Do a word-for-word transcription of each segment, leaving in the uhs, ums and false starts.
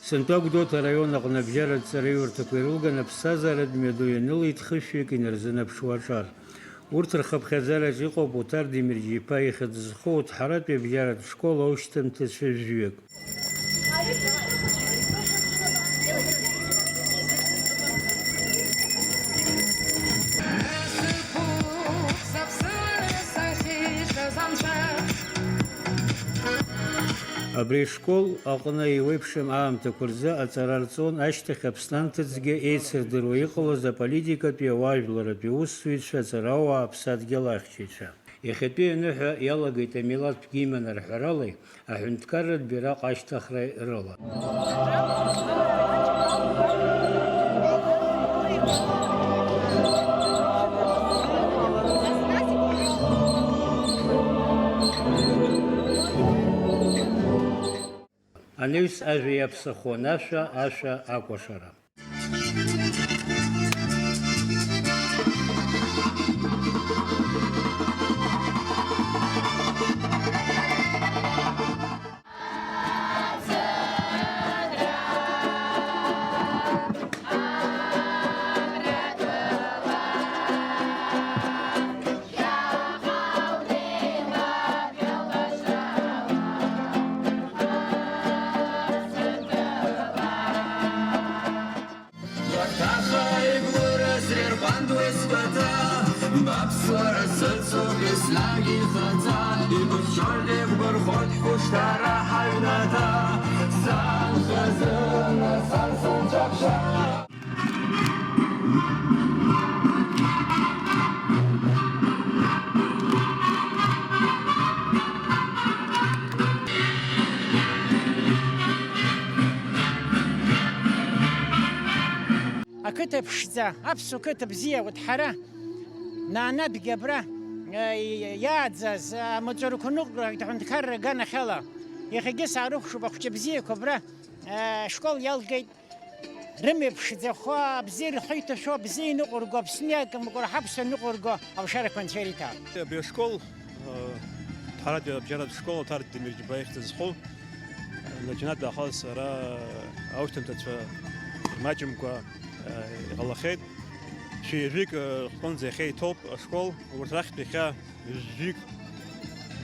Сынтәа Гәдоуҭа араион аҟны абжьаратә ҵараиурҭақәа ирылган аԥсҭазааратә мҩаду ианылеит хышәҩык инарзынаԥшуа аҿар. Урҭ рхыԥхьаӡараҿ иҟоуп Оҭар Демирџьиԥа ихьӡ зху Оҭҳаратәи абжьаратә школ аушьҭымҭацәа жәҩык. Абри ашкол аҟны еиуеиԥшым аамҭақәа рзы аҵара рҵон, ашьҭахь Аԥсны анҭыҵгьы еицырдыруа иҟалаз аполитикатәи, ауаажәларратәи усзуҩцәа, аҵарауаа, аԥсадгьыл ахьчаҩцәа. Иахьатәи аныҳәа иалагеит амилаҭтә гимн арҳәаралеи аҳәынҭқарратә бираҟ ашьҭыхреи рыла. Анаҩс ажәа иаԥсахуан ашәа, ашәа акәашара. Уаҭахаа ибылра срырҟәандуеит сгәаҭа, баԥсуара сыцуп еснагь ихаҭа, ибыхьчоит, ибгәархоит ҳхәышҭаара ҳаҩнаҭа, сан хазына, сан сынцәаԥша. Ақыҭа ԥшӡа, аԥсуа қыҭа бзиа, Уҭҳара, Нанадгьы абра, э, иааӡаз, э, амаҵурақәа ныҟәгоит аҳәынҭқарра аганахьала. Иахьагьы саарыхәшоуп, ахәҷы бзиақәа абра, э, ашкол иалгеит. Рымҩа ԥшӡахо, абзиа рхы иҭашәо, абзиа иныҟәырго, Аԥсны иакәымкәа, ҳаԥсуа ныҟәырго алшарақәа Анцәа ириҭа. Абри ашкол, э, ҳаратәи абжьаратә школ Оҭар Демирџьиԥа ихьӡ зху, э, наџьнатә аахыс ара аушьҭымҭацәа имаҷымкәа, э, иҟалахьеит. Шәи жәаҩык, э, рҟынӡа иахьа иҭоуп ашкол, урҭ рахьтә иахьа жәаҩык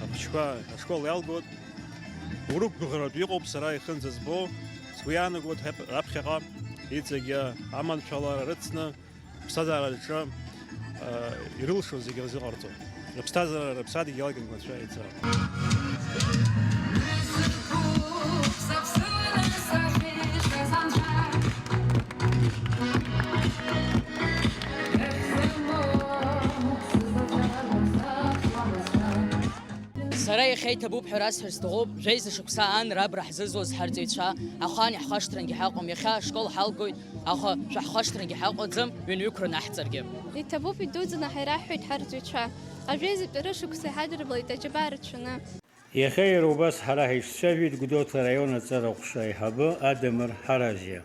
ахәыҷқәа ашкол иалгоит. Урықәгәыӷратәы иҟоуп сара ихынӡа збо, сгәы иаанагоит ҳәа раԥхьаҟа иҵегьы аманшәалара рыцны, ԥсҭазаараҿы, э, ирылшо зегьы рзыҟарҵо, рыԥсҭазаара, рыԥсадгьыл иалган Анцәа иаҵа. Сара иахьа иҭабуп ҳәа расҳәар сҭахуп, жәеиза шықәса аан рабра ҳзызуаз ҳарҵаҩцәа, ахаан иаҳхашҭрангьы ҳаҟам, иахьа ашкол ҳалгоит, аха шәаҳхашҭрангьы ҳаҟаӡам, ҩынҩықәра наҳҵаргьы. Иҭабуп, идуӡӡаны ҳаираҳҳәоит ҳарҵаҩцәа. Ажәеизатәи рышықәса иҳадырблеит аџьабаа рацәаны. Иахьа иара убас ҳара ҳаицәажәеит Гәдоуҭа араион аҵара ҟәша аиҳабы Адамыр Ҳаразиа.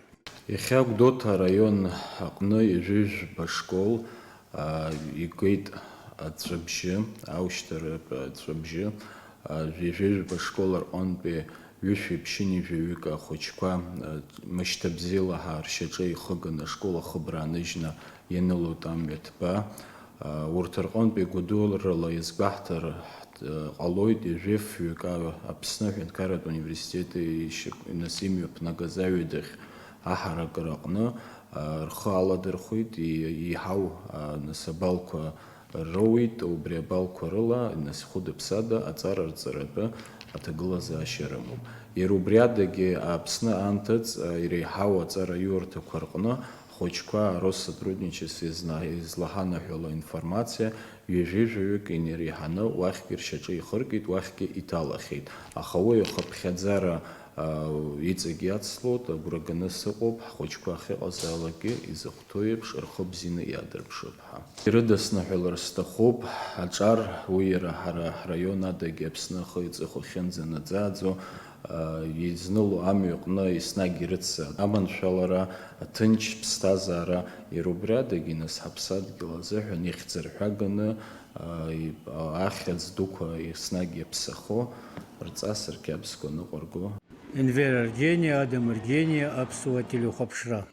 Иахьа Гәдоуҭа араион аҟны ҩажәи жәба школ, аа, игеит аҵәҵәабжьы, аушьҭаратә аҵәҵәабжьы, аа, ҩажәи жәба школ рҟынтәи ҩышәи ԥшьыни жәаҩык ахәыҷқәа, аа, мышьҭабзиала ҳәа ршьаҿа ихыганы ашкол ахыбра ааныжьны ианылоит амҩа ҭба. Урҭ рҟынтәи гәадурала иазгәаҳҭар ҟалоит, ҩажәи фҩык Аԥсны аҳәынҭқарратә университети ишьак-, нас имҩаԥнагаз аҩадахь аҳаракыра аҟны рхы аладырхәит, и-, еиҳау, нас, абалқәа роуит, убри абалқәа рыла, нас, хәыда-ԥсада аҵара рҵаратәы аҭагылазаашьа рымоуп. Иара убри адагьы Аԥсны анҭыҵ иреиҳау аҵараиурҭақәа рҟны Ахәыҷқәа Россотрудничество изна-, излаҳанаҳәало аинформациа, ҩажәи жәаҩык инареиҳаны уахьгьы ршьаҿа ихыркит, уахьгьы иҭалахьеит. Аха уи ахыԥхьаӡара, аа, иҵегь иацлоит, агәра ганы сыҟоуп, ҳхәыҷқәа ахьыҟазаалакгьы изыхәҭоу еиԥш рхы бзианы иадырԥшып ҳәа. Ирыдысныҳәалар сҭахуп, аҿар уи иара ҳара ҳраион адагьы Аԥсны ахы-иҵыхәа ахьынӡанаӡааӡо, изныло амҩаҟны еснагь ирыцца аманшәалара, аҭынч ԥсҭазаара, иара убри адагьы, нас, ҳаԥсадгьыл азыҳәан ихьӡырҳәаганы, ахьӡ дуқәа еснагь иаԥсахо, рҵас рқьабзқәа ныҟәырго. Енвер Арџьениа, Адам Арџьениа, аԥсуа телехәаԥшра.